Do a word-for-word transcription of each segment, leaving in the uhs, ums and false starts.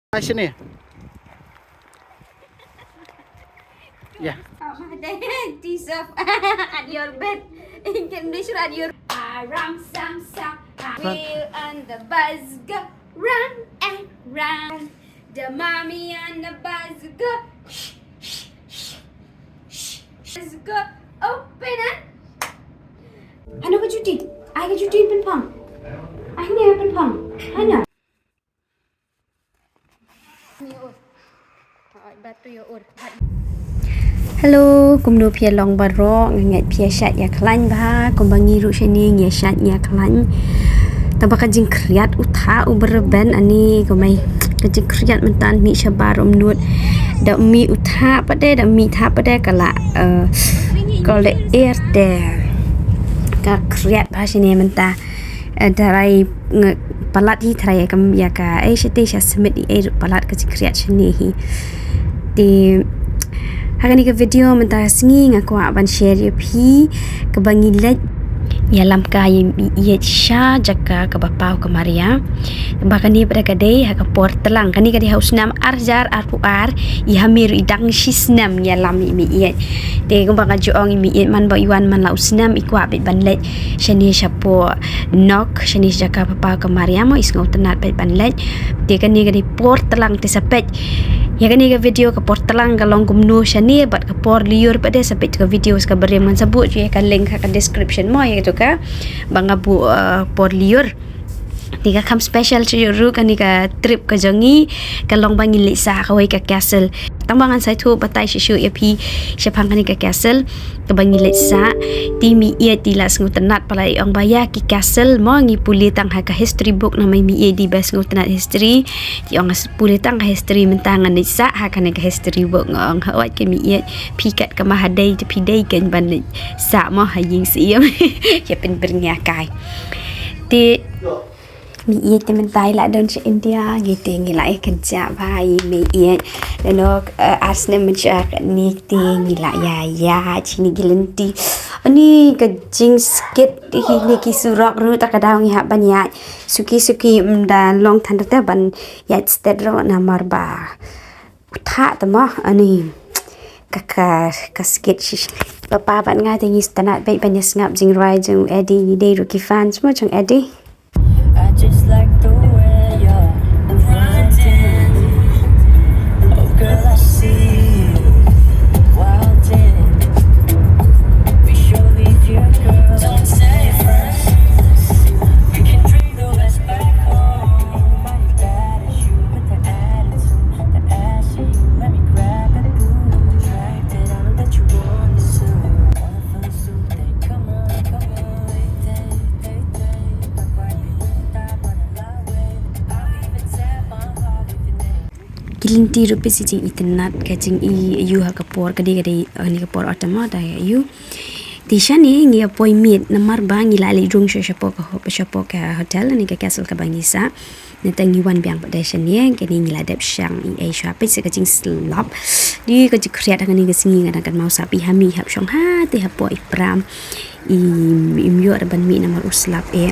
Ai sini. Ya. Tease off at your bed. In English, at your aram sam sam. Wheel and the buzz go round and round. The mommy and the buzz go. Shh, shh, shh, shh, shh. Buzz go open and. Ano ka juti? Ai ka juti pynpang. Ai ne pynpang. Ano? Hello, kumno phi ïa long baroh? Nga ngeit phi ïa shait ïa khlaiñ bha, kumba ngi ruh shane ngi ïa shait ngi ïa khlaiñ. Tangba ka jingkhriat u thah u ba rben ani kumai. Ka jingkhriat mynta mih shabar um nud. Da mih u thah pat de, da mih thah pat de ka la, eh, ka la er te. Ka khriat bha shane mynta. Eh, tharai nga palat hi tharai ïa ka, ïa ka, eh, shatei sha smit hi, eh, palat ka jingkhriat shane hi. Te ha kane ka video mynta ka sngi nga kwah ban share ïa phi kaba ngi leit ïalam kai ïa i Mei Ïeit sha jaka kaba paw ka Maria. Ba kane pat ka dei ha ka por tlang, kane ka dei ha u snem ar hajar arphew ar, i ha Mei ruh i dang shi snem ïalam i Mei Ïeit. Te kumba nga ju ong i Mei Ïeit man ba i wan man la u snem i kwah beit ban leit shane shapoh Nok, shane sha jaka ba paw ka Maria mo, i sngewtynnat beit ban leit. Te kane ka dei por tlang te sa peit ïa kane ka video ka por tlang ka long kumno shane bad ka por lyiur pat de, sa peit ka video sa kaba rim, ngan sa buh ïa ka link ha ka description mo, ïa kato kaba nga buh, eh, por lyiur. Te ka kham special shuh ruh kane ka trip ka jong ngi, ka long ba ngi leit sah ha kawei ka castle. Tangba ngan sa ïathuh batai shuh shuh ïa phi shaphang kane ka castle kaba ngi leit sah. Te i Mei Ïeit i la sngewtynnat palat, i ong ba ïa ki castle mo ngi pule tang ha ka history book, namar i Mei Ïeit i dei ba sngewtynnat history. Te i ong nga pule tang ha history, mynta ngan leit sah ha kane ka history book. Nga ong hooid ka Mei Ïeit, phi kat kama ha dei te phi dei kein ban leit sah mo ha ïing syiem. Ïa pynbyrngia kai. Te Mei Ïeit te mynta i la don sha India, ngi te ngi la ïa kynjah bha i Mei Ïeit. Lano, eh, ar snem mynshuwa katne te ngi la ïa ïaid shane ki lynti. Ani ka jingskit hi ne ki surok ruh ta ka daw ngi hap ban ïaid suki suki, ym da long than te ban ïaid stet ruh namar ba u thah te mo, ani ka, ka, ka skit shish. Papa bad nga te ngi sngewtynnat beit ban ïa sngap jingrwai jong u Eddie, ngi dei ruh ki fans mo jong Eddie. I just like the way you're grinding. Oh, girl, I see you wilding. We sure leave you, girl. Don't say first. We can bring the West back home. Body bad as you with the attitude, the ass. Let me grab it, boo. Drag it on, bet you want this soon. Wanna feel the soothing. Come on, come on. Ki lynti ruh phi, shi jingitynnat, ka jingi ïa u ha ka por ka dei, ka dei, uh, kane ka por autumn mo, da ïa u. Te shane ngi ïa poi miet namar ba ngi la leit rung sha, shapoh ka ho-, shapoh ka hotel, kane ka castle kaba ngi sah. Nangta ngi wan biang pat de shane, kane ngi la dep shang ei ei shuwa, peit sa ka jingslap. Dei ka jingkhriat ha kane ka sngi, nga dang kynmaw sa phi ha Mei hap shong ha te hapoh i pram. I, im ïoh ruh ban mih namar u slap eh.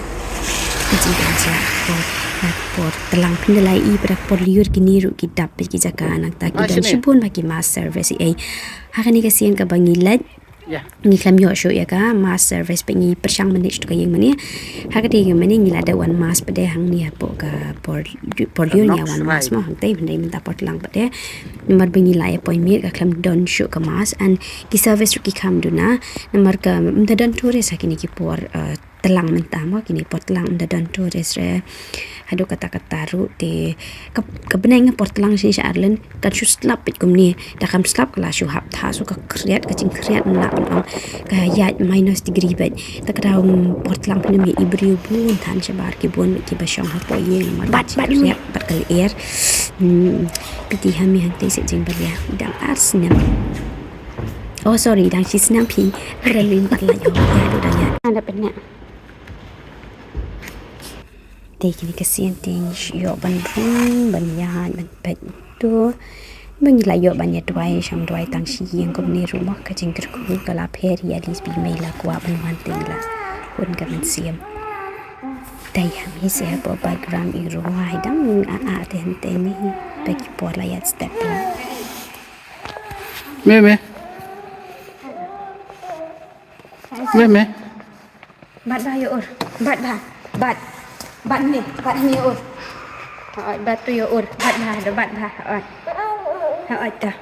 Ka jingkynjah ka por, ka por tlang, phin da la ïohi pat da ka por lyiur kine ruh ki dap beit ki jaka, nangta ki don shibun bha ki mass service ei ei. Ha kane ka sien kaba ngi leit, ngi khlem ïoh shuh ïa ka mass service, ba ngi pyrshang manage to ka ïing mane. Ha kata ka ïing mane ngi la dep wan mass pat de hangne hapoh ka por, por lyiur ngi ïa wan mass mo, hangtei hynrei mynta por tlang pat de. Namar ba ngi la ïa poi miet ka khlem don shuh ka mass, and ki service ruh ki kham duna. Namar ka mynta don tourist ha kine ki por, uh, tlang mynta mo, kine por tlang mynta don tourist re. Haduh katta katta ruh te ka, ka bneng por tlang shane sha Ireland kan shu slap beit kumne. Da kam slap ka la shu hap thah, so ka khriat, ka jingkhriat mynta kan ong ka ïaid minus degree beit. Ta ka daw por tlang phin ym ïohi briew, bun than shabar ki bun kiba shong hapoh ïing namar ka jingkhriat bad ka lyer. Hmm, phi te ha Mei hangtei sa jingbaria dang ar snem. Oh, sorry, dang shi snem phi. Ka dang rim pat lait ho. Ïa, dang ïa. Anda pynïa. Te kine ki sien te ngi ïoh ban rung, ban ïaid, ban peit to. Ba ngi la ïoh ban ïa duwai, shong duwai tang shi ïing kumne ruh mo, ka jingkyrkhu ka la pher ïa list, ba i mei la kwah ban wan te ngi la hun ka mynsiem. Te ïa mi se ha background i ruh ai dang a a te hynte mi. Te ki por la ïa step la. Me me. Me me. Bat bha ïa ur. Bat bha. Bat. Bat ni. Bat ni ur. Hooid, bat tu ïa ur. Bat bha, da bat bha. Hooid. Hooid ta.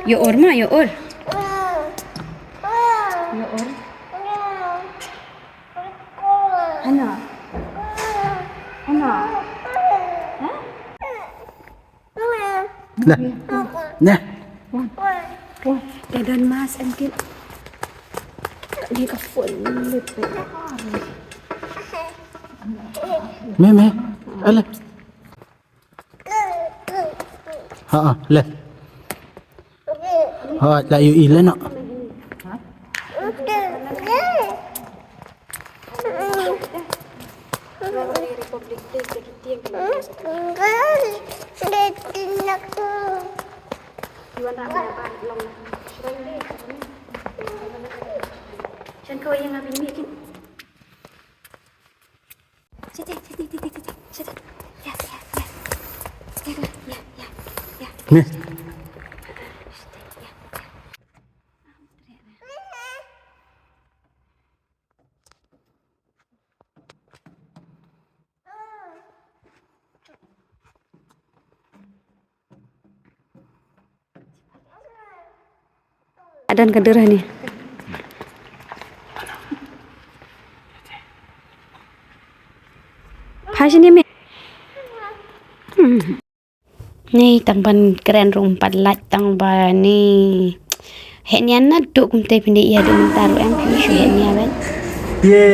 Ïa ur ma, ïa ur. Ïa ur. Hana. Hana. Ha? Nah. Nah. Wan. Wan. Te don mas em kin. Ni ka phone ni pe. Me me. Ala. Ha ha le. Ha la yu i le no. Ni. Adan ka dur hani. Phai sini me. Hmm. Ni tang ban kren ruh ym pat lait tang ba ni. Heh nia na duk kumte pyndiah ïa duk mynta ruh em phi shu heh nia ban. Ye.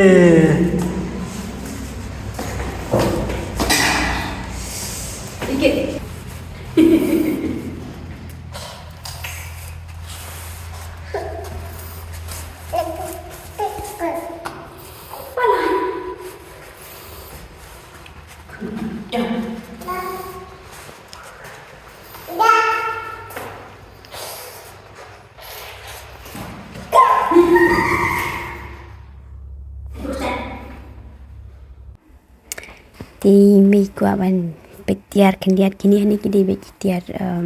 Te mei kwah ban peit tiar khyndiat kine, hangne ki dei beit ki tiar, um,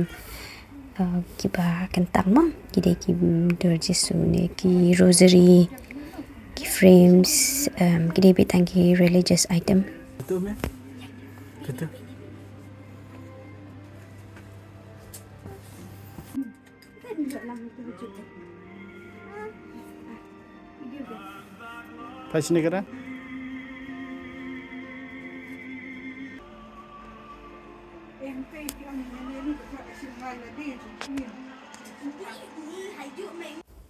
uh, kiba kyntang mo, ki dei ki, um, dur Jisu ne ki rosary, ki frames, um, ki dei beit tang ki religious item. Betul, Mei? Betul. Phai sini kata.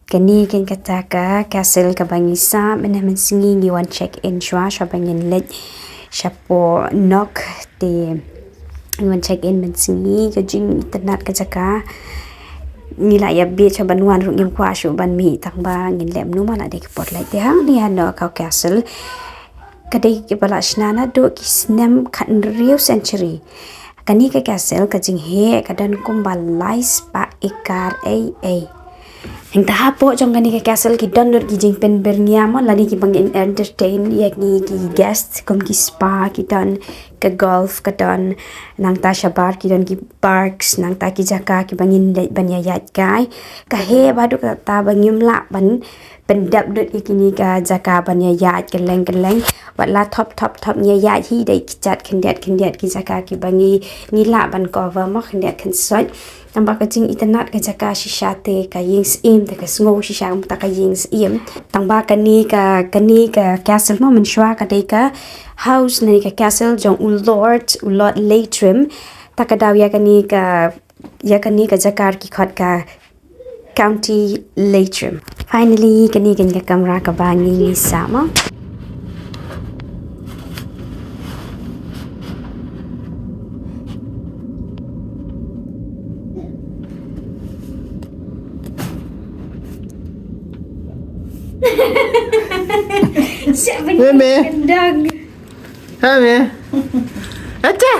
Kane keiñ kata ka castle kaba ngi sah mynne mynsngi, ngi wan check in shuwa, shuwa ba ngin leit shapoh Knock. Te ngi wan check in mynsngi, ka jingitynnat ka jaka. Ngi la ïa bieit shuh ban wan ruh, ngim kwah shuh ban mih tang ba ngin leh kumno ma, la dei ka por leit. Te hangne ha Knock Castle ka dei kaba la shna naduh ki snem khathynriew century. Kane ka castle ka jingheh ka don kumba lai spah ekar ei ei. Hangta hapoh jong kane ka castle ki don lut ki jingpynbyrngia mo, lane kiba ngin entertain ïa ki, ki guest, kum ki spa ki don, ka golf ka don, nangta shabar ki don ki parks, nangta ki jaka kiba ngin leit ban ïaid kai. Ka heh bha haduh katta ba ngim lah ban pyndep lut ïa kine ka jaka ban ïaid kylleng kylleng. Wat la thop thop thop ngi ïaid hi, dei kjat khyndiat khyndiat ki jaka kiba ngi, ngi lah ban cover mo, khyndiat khynsoit. Tang ba ka jingitynnat ka jaka shisha te ka ïing syiem, te ka sngew shisha kumta ka ïing syiem. Tang ba kane ka, kane ka castle mo mynshuwa ka dei ka house ne ka castle jong u Lord, u Lord Leitrim. Ta ka daw ïa kane ka, ïa kane ka jaka ki khot ka County Leitrim. Finally, kane keiñ ka kamra kaba ngi, ngi sah mo. Siap. Mei, Mei. Kendang. Ha, Mei. Acha.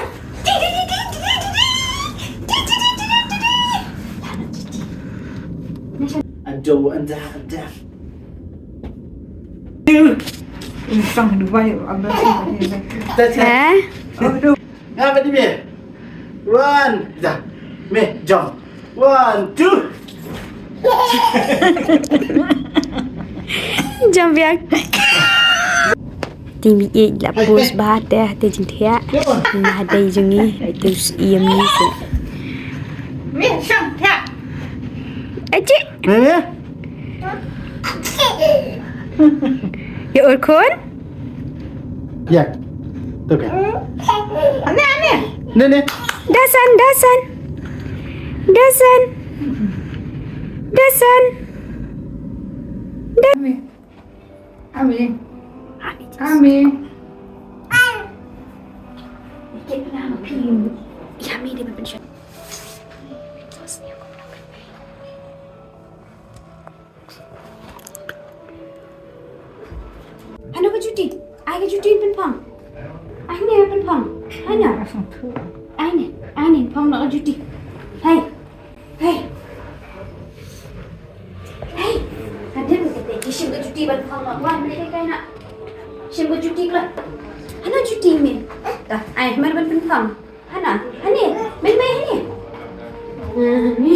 Ado, anda, anda. Sang Dubai, ambil sang Dubai. That's it. Eh? Oh, no. Nga ba di me. One, da. Me, jump. One, two. Jump biang. Te mi ïeit la pus ba te te jingthiah. Nga dei jong ngi, ai tu ïa mi se. Me, sang thiah. Aji. Me, me. Ïa ur khun. Ïa. Tu ka. Ane, ane. Ne, ne. Dasan, dasan. Dasan. Dasan. Da- Ami. Ami. Ami. Ami. Ïa mi dei ban pynshai. Hano ka juti? Ai ka juti pynphang. Ai ne pynphang. Hano? Ai ne, ai ne phong noh ka juti. Hei. Hei. Hei. Ka dem ka te ki shim ka juti ban phong noh. Wan, mene kai kai na. Shim ka juti kla. Hano juti me? Ta, ai, mer ban pynphang. Hana, hani, men mai hani. Hani.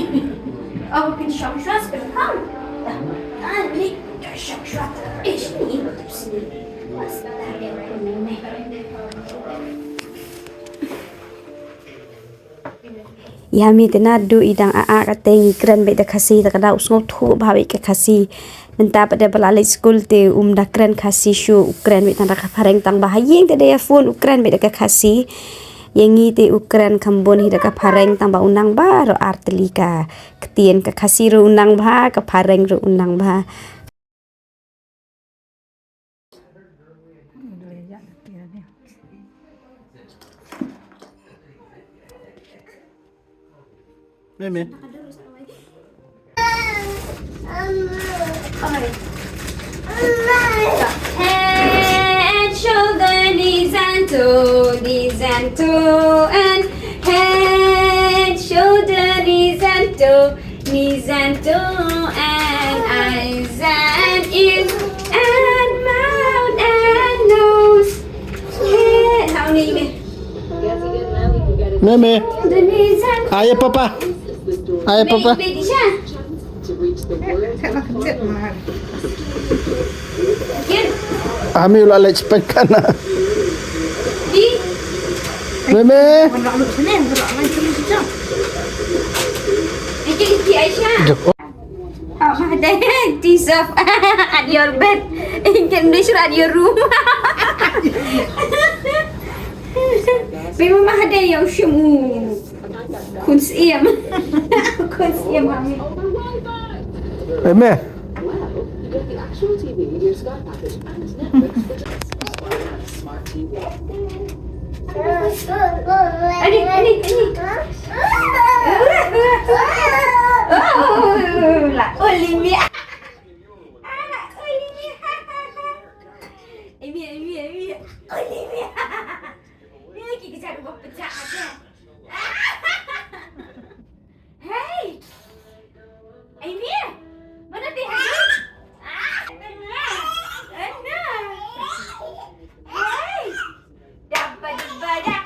Oh, pynshong shwa sa pynphang. Hani, pynshong shwa. Eh, sini, betul sini. Mas, dah dia pun ni. Ïa mi te naduh i dang ah ah ka te ngi kren beit da Khasi, te ka dei u sngewthuh bha beit ka Khasi. Mynta pat de ba la leit skul te um da kren Khasi shuh, u kren beit tang da ka phareng tang ba ha ïing te de ïa phone u kren beit da ka Khasi. Ïa ngi te u kren kham bun hi da ka phareng tang ba u nang bha ruh ar tylli ka ktien, ka Khasi ruh u nang bha, ka phareng ruh u nang bha. Me, me. Head, shoulder, knees and toe, knees and toe, and head, shoulder, knees and toe, knees and toe, and eyes and ears and mouth and nose. Head, how many? Me, me. Shoulder, knees and Ayo, papa. Ayo, papa. Baby, baby, siya. Again. Ami u la leit sha pengkhana. Di. Me, me. Again, di Aisha. Jok. Oh, my dad, tease off at your bed. You can make sure at your room. Baby, my dad, you should move. Khun Siem. Khun Siem, mami. Amen. Ani, ani, ani. Oh, la Olivia. Ah, la Olivia. Amy, Amy, Amy. Olivia. Ni lagi kejar gua pecah aja. Hey! Amy! Mana teh? Ah, tengah. Ana. Hey! Dabba, dabba, da.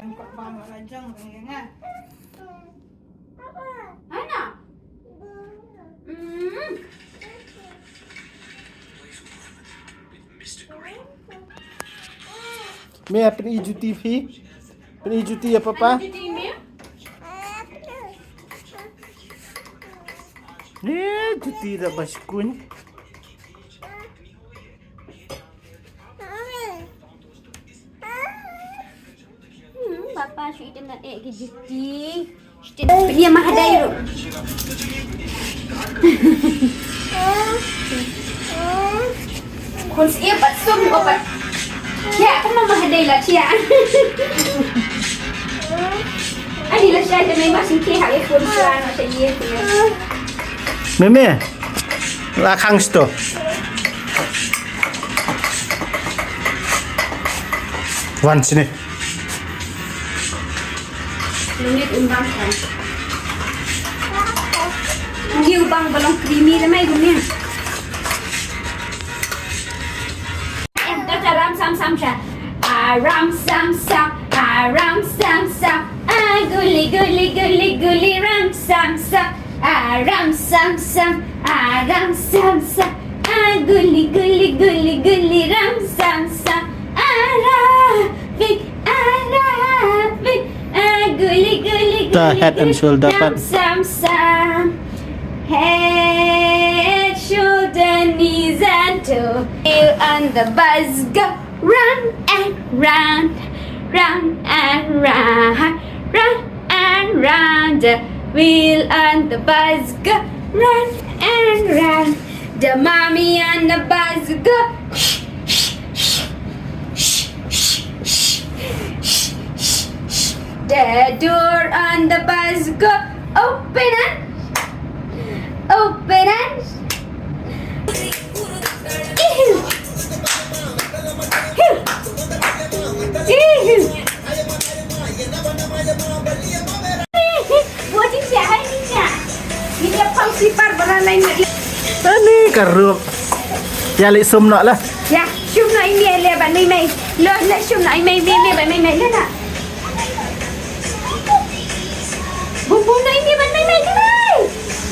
Kok bang lajang, tengah. Ana. Hmm. Me, pyn-i juti phi. Pyn-i juti ïa papa. Eh, juti da ba shkun. Hmm, papa shu ïa tynat eh ki juti. Pynïa ma hadai ruh. Khun Siem pat sum o pat. Thiah, kan ma hadai la thiah. Ani la shai te me ma sing ke ha e khun shuwa na shai ye. Meme. La khang sto. Wan sini. Lungit umbang kan. Ngi umbang ba long creamy le mai gumia. Em, Sam sa, aram sam sam, aram sam sam, a guli guli guli guli ram sam sam, aram sam sam, aram sam sam, a guli guli guli guli ram sam sam, arabik arabik, a guli guli guli guli ram sam sam. Head, shoulder, knees and toe. Heel on the bus go round and round, round and round, round and round. The wheel on the bus go round and round. The mommy on the bus go. The door on the bus go open and open and. Ihu. Ihu. Ihu. Buat ini ya, hai ini ya. Ini apa sih par barang lain lagi? Ani karuk. Ya li sum nak lah. Ya, sum nak ini ya, le ban mai mai. Lo le sum nak mai mai mai ban mai mai lah nak. Bum bum nak ini ban mai mai ni mai.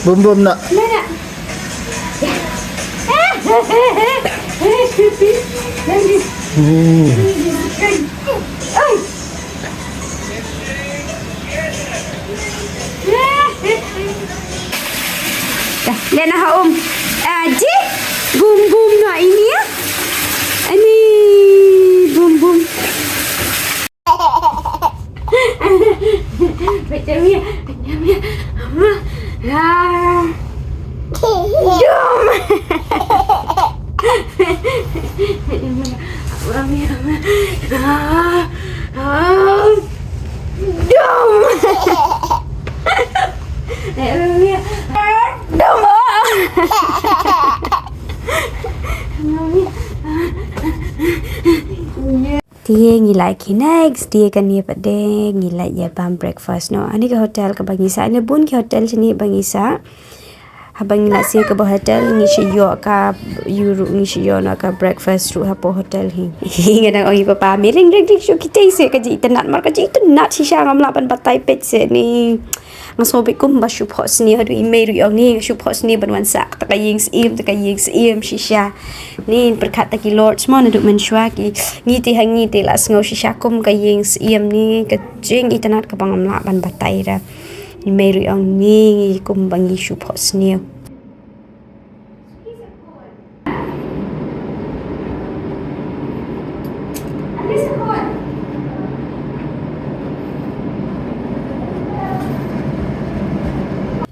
Bum bum nak. Lah nak. Ya. Hmm. Oi. Dah, lena ha um. Aji, bum bum na ini ya. Ini bum bum. Macam ya, macam ya. Ama. Ah. Dum. Ama, ama. Ah. Ah. Dum. Ama, ama. Dum. Ama, ama. Te ngi la ki next te kane pat de ngi la ïa bam breakfast noh. Ani ka hotel kaba ngi sah, ani bun ki hotel shane ba ngi sah. Haba ngi la sah kaba hotel ngi shu ïoh ka ïuh ruh, ngi shu ïoh noh ka breakfast ruh hapoh hotel hi. Nga dang ong ïa papa, me ring ring ring shu kitei seh, ka jingitynnad, mar ka jingitynnad shisha ngam lah ban batai peit seh ni. Nga sngew bit kumba shu phohsniew haduh i mei ruh i ong ni, nga shu phohsniew ban wan sah kata ka ïing syiem, kata ka ïing syiem shisha. Ni pyrkhat ta ki lords mo naduh mynshuwa ki, ngi te ha ngi te la sngew shisha kum ka ïing syiem ni, ka jingitynnad kaba ngam lah ban batai ra. I mei ruh i ong ni kumba ngi shu phohsniew.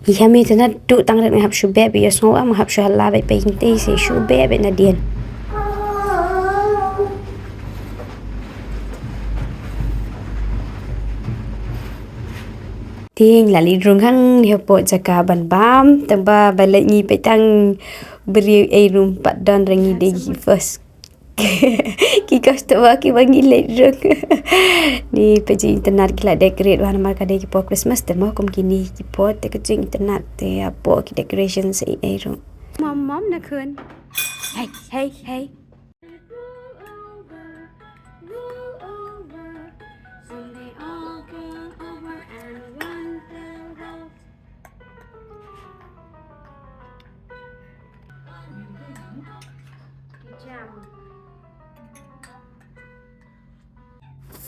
Ïa me te naduh tang rit nga hap shu beh beh ïa sngew, nga hap shu hala beh beh ïing te seh shu beh beh nadien. Te ngi la leit rung hangne hapoh jaka ban bam, tang ba ba leit ngi peit tang briew ei rung pat don ra ngi dei ki first. Ki customer kiba ngi leit rung. Ni pa jingitynnad ki la decorate ba namar ka dei ki por Christmas te mo kum kine ki por te ka jingitynnad te hapoh ki decorations ei ei rung. Mom, mom na khun. Hey, hey, hey. Roll over, roll over. And they all roll over and one fell out. Good job.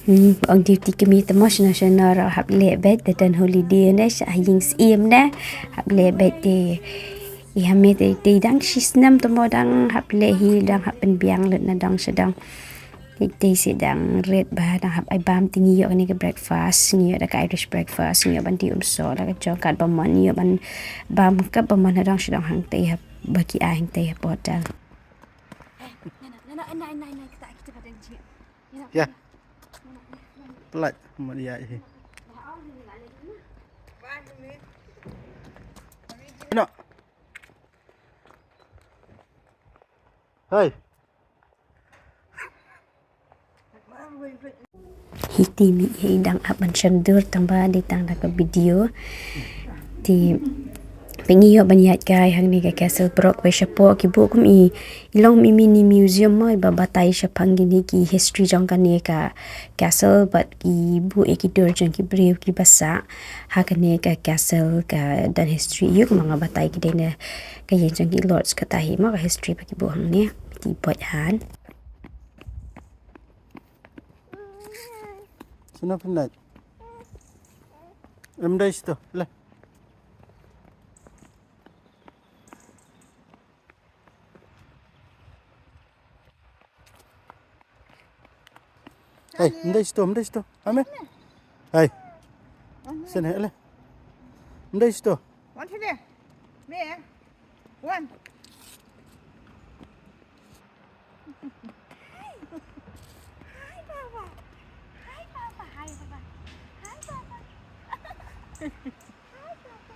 Hmm, ong duty kmie te mo shano shano ruh hap leh beit te don holiday ne sha ïing syiem ne hap leh beit te. Ïa me te te dang shi snem te mo dang hap leh hi dang hap pynbiang lut na dong sha dong. Te te seh dang rit ba dang hap ai bam te ngi ïoh kane ka breakfast ngi ïoh da ka Irish breakfast ngi ïoh ban die umsoh da ka jong kat ba mon ngi ïoh ban bam kat ba mon na dong sha dong hangtei hap ba ki ai hangtei hap hotel. Ya. Pelat mo dia hi. No. Hai. Hi te mih hi dang ap ban shem dur tang ba dei tang da ka video. Te Ngi ïoh ban ïaid kai hangne ka castle, baroh kawei shapoh ki buh kum i, i long i mini museum mo, iba batai shaphang kine ki history jong kane ka castle, bad ki buh ïa ki dur jong ki briew kiba sah ha kane ka castle, ka don history ïa u, kumba nga batai, ki dei na ka ïing jong ki lords, kata hi mo ka history ba ki buh hangne. Ki buh han. Sino pynlait? Em dai sito, le. Hey, em dai sito, em dai sito. Ame. Hey. Sini, le. Em dai sito. One, two, three. Me. One. Hi, Baba. Hi, Baba. Hi, Baba. Hi, Baba. Hi, Baba.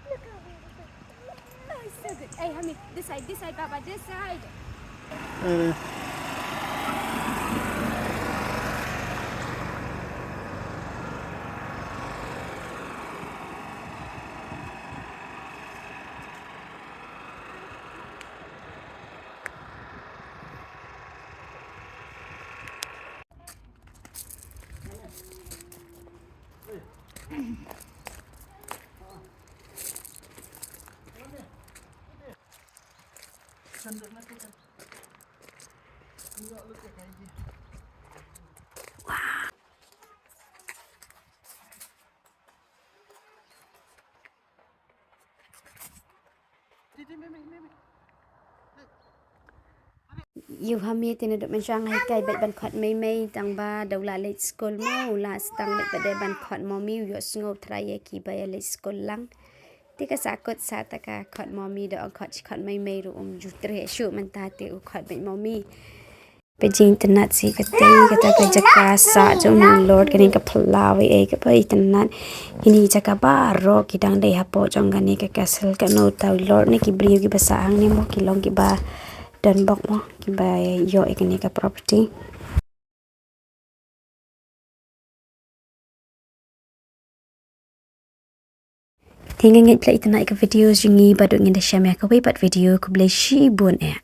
Look over here. Oh, it's so good. Hey, honey, this side, this side, Baba, this side. Eh. Ïa u Hami te naduh mynshwa nga hikai beit ban khot mei mei, tang ba da u la leit skul mo, u la sdang beit ba dei ban khot momi, u ïohsngew trai ïa kiba ïa leit skul lang. Te ka sah kut sah ta ka khot momi, da ong khot shi khot mei mei ruh um ju treh shuh, mynta te u khot beit momi. Peit, jingitynnat shi katei kata ka jaka sah jong u Lord, kane ka phyllaw ei ei kaba itynnat. Kine ki jaka baroh ki dang dei hapoh jong kane ka castle, kano uta u Lord ne ki briew kiba sah hangne mo ki long kiba don bok mo, kiba ïoh ïa kane ka property. Te nga ngeit ba la itynnat ïa ka video jong ngi, bad ngin da shem ïa kawei pat video, khublei shibun eh.